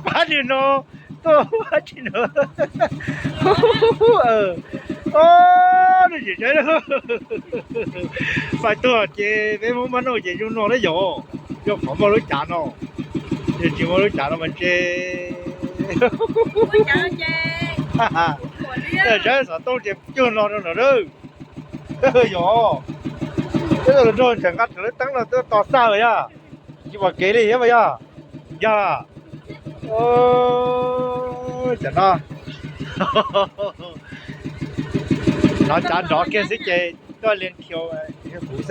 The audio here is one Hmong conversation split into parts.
Pab tsis no, tuaj pab tsis no. Ob, nws tsis saib lawm. Pais tuaj ces peb Hmoob pab no ces zoo no na yom, yog qhov muaj lub cav no, yog tsis muaj lub cav no mas ntshe. Saib xov tooj ces cuag no rau no lawm. Yog, peb los nrog tseem nqa rau lub teeb no twb tos xaj lawm yog, tsis pom kev li thiab mas yog. Yog, cov no, no cav nrov kiag xwb ces tuaj li khiaus kuv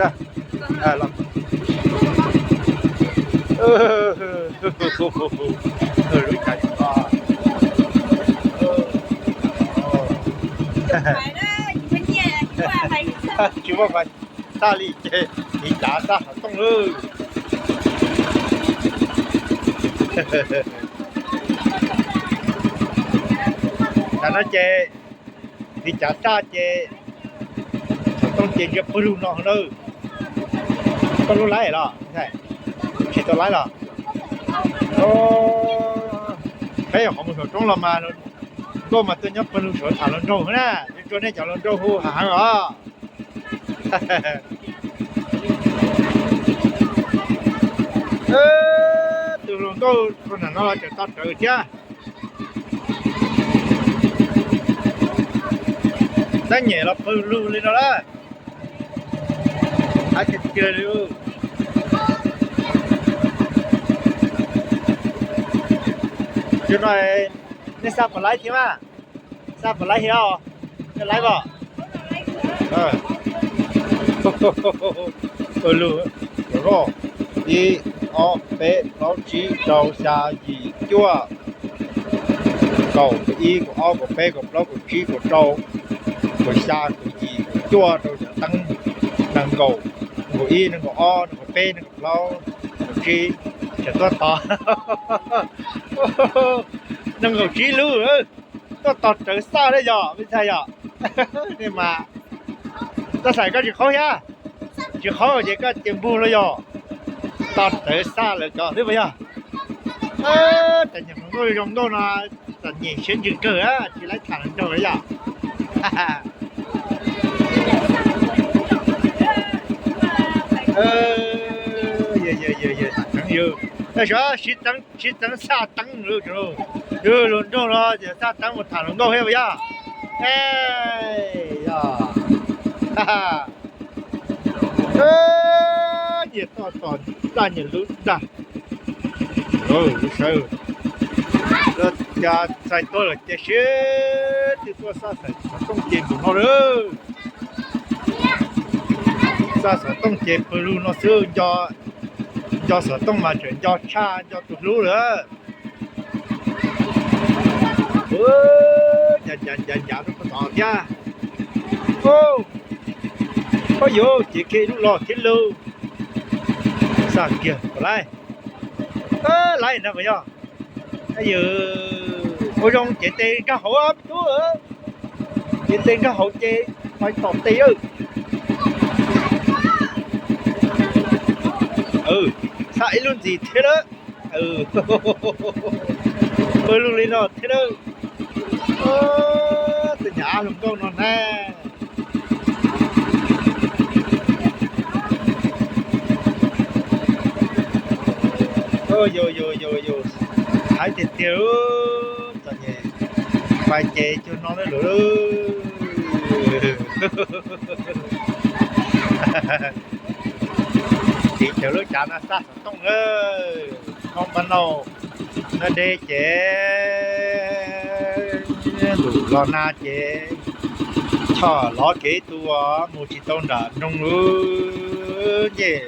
xwb. Lub cav tsis muaj pais xaj li ces tiv cav xaj xov tooj lawm. Tam no ces tiv cav xaj ces xov tooj ces ntsia pawg lug no na. Koj lub laib los? Tsis tau laib los? Peb yog qhov mus saum roob los mas nkauj mas tuaj nyob pawg lug saum tham hluas nraug na, yuav tsuas nej cov hluas nraug hu heev os. Tus hluas nkauj tus nam no los tseem tau rawv thiab. Tab nyem los pawg lug li no lawm. Ab, tiag tiag li. Zoo no, nej xa puas laib thiab mas? Xa puas laib thiab os? Nej laib os? Ib, ob, peb, plaub, tsib, rau, xya, yim, cuaj, kaum, kaum ib, kaum ob, kaum peb, kaum plaub, kaum tsib, kaum rau, kaum xya, kaum yim, kaum cuaj, rau xya teeb, nees nkaum, nees nkaum ib, nees nkaum ob, nees nkaum peb, nees nkaum plaub, nees nkaum tsib, tseem tuaj tos nees nkaum tsib lub, tuaj tos rawv xaj li yom, me ntxhais yom. Nej mas, koj xav koj tsis qhaub thiab, tsis qhaub ces koj cia npug los yog, tos rawv xaj lawm cov xwb puas yog? Cov niag hluas nkauj zoo nkauj no, txom nyem siab ntsws kawg, tsis laib tham hluas nraug li yom. Yog, sib txeev xaj teeb, yog hluas nraug no ces xaj teeb mus tham hluas nkauj thiab puas yog? Yog. Nyias toj tos xaj nyias lub ntag. Lub sawv, lawv cas txais tuag lawm ces sib tw tuaj xaj xov tooj ces mus no lawm. Xaj xov tooj ces pawg lug no xwb, nco xov tooj mas tseem nco tshaj nco tus hlub lawm. Ncav ncav ncav rau puag tod thiab. Oj, yuav ces kiag ib lub los thiab lauj. Xaj kiag puas laib? Laib na puas yog? Yog ua zoo cev tes nkag hauv me tub, cev tes nkag hauv ces pais tom tes. Xaj ib lub ntxiv thiab lawm. Pawg lug li no thiab lawm. Tus nyuam ab hluas nkauj no na. Yus, yus, yus, hais tiag tiag, txom nyem, pais ces cuag no lawm. Tiv chaws lub cav no xaj xov tooj na, Hmoob Pab Nauj, noj deb ces lus los nag ces choj lov kev tu mus tsis tau nram nroog lawm ces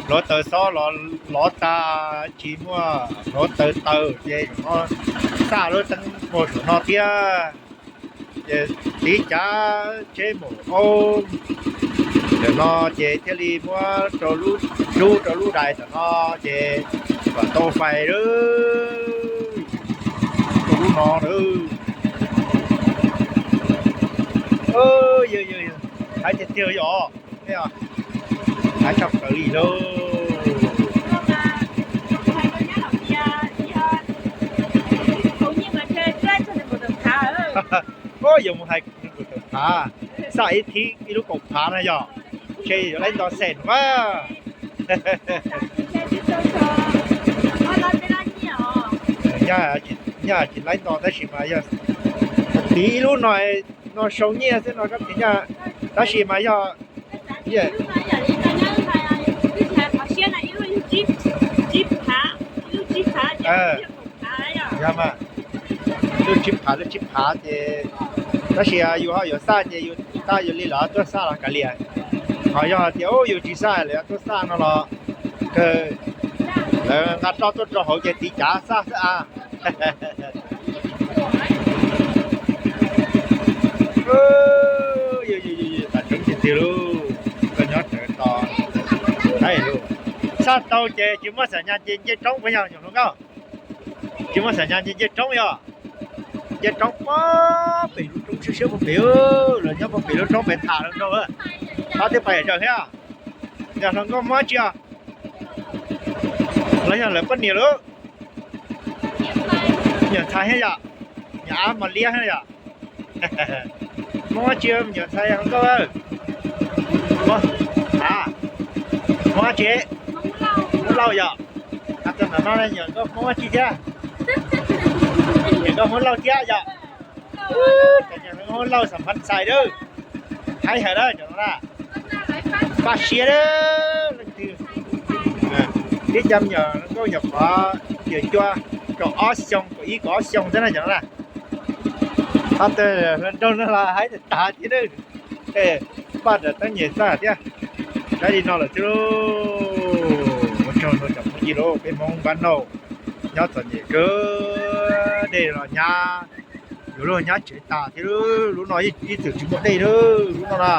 hluav taws xob los lov tag tsis muaj hluav taws taws ces xaj lub teeb mus saum no thiab. Ces tiv cav tsheb mus aub, ntawm no ces thiaj li muab rau lub, rub rau lub dais ntawm no ces kom tau fais lawm. Rau lub no lawm. Yog, yog, hais tiag tiag yom, hais tshaj plaws li lauj. Yuav mus hais kuv tus tawm phav, xaj ib thib ib lub kaum phav no yog, ntshe yuav laib nto xees mas. Nyaj tsis laib nto tab sis mas yog tiv ib lub no, no sau nyiaj xwb no koj tiv nyaj, tab sis mas yog yog mas lub tsib phav lub tsib phav ces, tab sis yus ho yuav xaj ces yus tab yus li lawv tuaj xaj los kav liam. Ho yog hais tias yus tsis xaj lawv tuaj xaj no los kawg, lawv nqa roj tuaj rau hauv ces tiv cav xaj xwb a. Tam tseeb tiag tiag lauj, koj nyob rawv to, lauj, xaj tau ces tsis muaj xam nyas ces nce roob puas yog nyuam hluas nkauj? Tsis muaj xam nyas ces nce roob yog, nce roob pob pem lub roob siab siab pob pem, los nyob pob pem lub roob pem tham hluas nraug, pab twb pais zaws thiab. Yog hluas nkauj Hmoob tsi os? Los yog lawv poj niam lauj? Nyuam ntxhais thiab yom, nyuam ab mos liab thiab yom. Hmoob tsi, nyuam ntxhais hluas nkauj? Hmoob tsi? Hmoob Lauj yom. Tus no nyuam nkauj Hmoob tsi thiab? Nyuam nkauj Hmoob Lauj thiab yom. Cov nyuam Hmoob Lauj xam phaj xais lawm, haib heev lawm cov no na. Npaj siab lawm leej twg. Tib cov me nyuam nkauj nyuam qhuav yawm cua kaum ob xyoo, kaum ib kaum ob xyoo xwb na cov no na. Ob tug hluas nraug no los haib tag tag thiab na. Npaj rawv teeb nyem xaj thiab. Saib li no lawm xwb lauj. Ua tsaug rau cov phooj ywg lauj, peb Hmoob npab nauj nyob txom nyem kawg, dej los nyab, yuav luag nyab tsev tas thiab. Lub no ib txwm tsis muaj dej lawm, lub no na,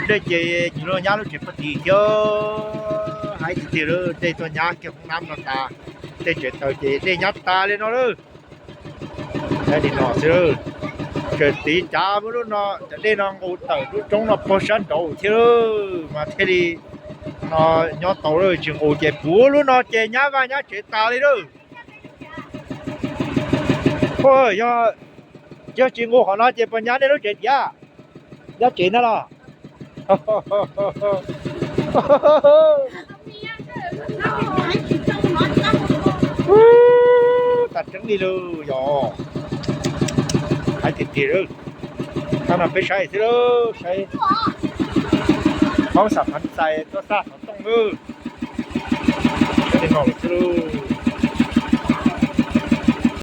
dej ces yuav luag nyab lub tsev puag tim thiab. Haib tiag tiag lawm, dej tuaj nyab kiag hoob nab no tas, tej tsev taws ces dej nyab tas li no lawm. Li no xwb, tseem tiv cav muab lub no, cov dej no nqus tawm lub roob no puag sab nraud thiab mas thiaj li no nyob tau lawm, tsis nqus ces puag lub no ces nyab vaj nyab tsev tas li lawm. Yog, yog tsis nqus qhov no ces puas nyab nej lub tsev tiag? Nyab tsev na los? Ub, tas tseeb li lawm yog. Haib tiag tiag lawm. Thaum no peb saib xwb lauj, saib Hmoob xam phaj xais tuaj xaj xov tooj lawm. Saib li no lawm xwb lauj.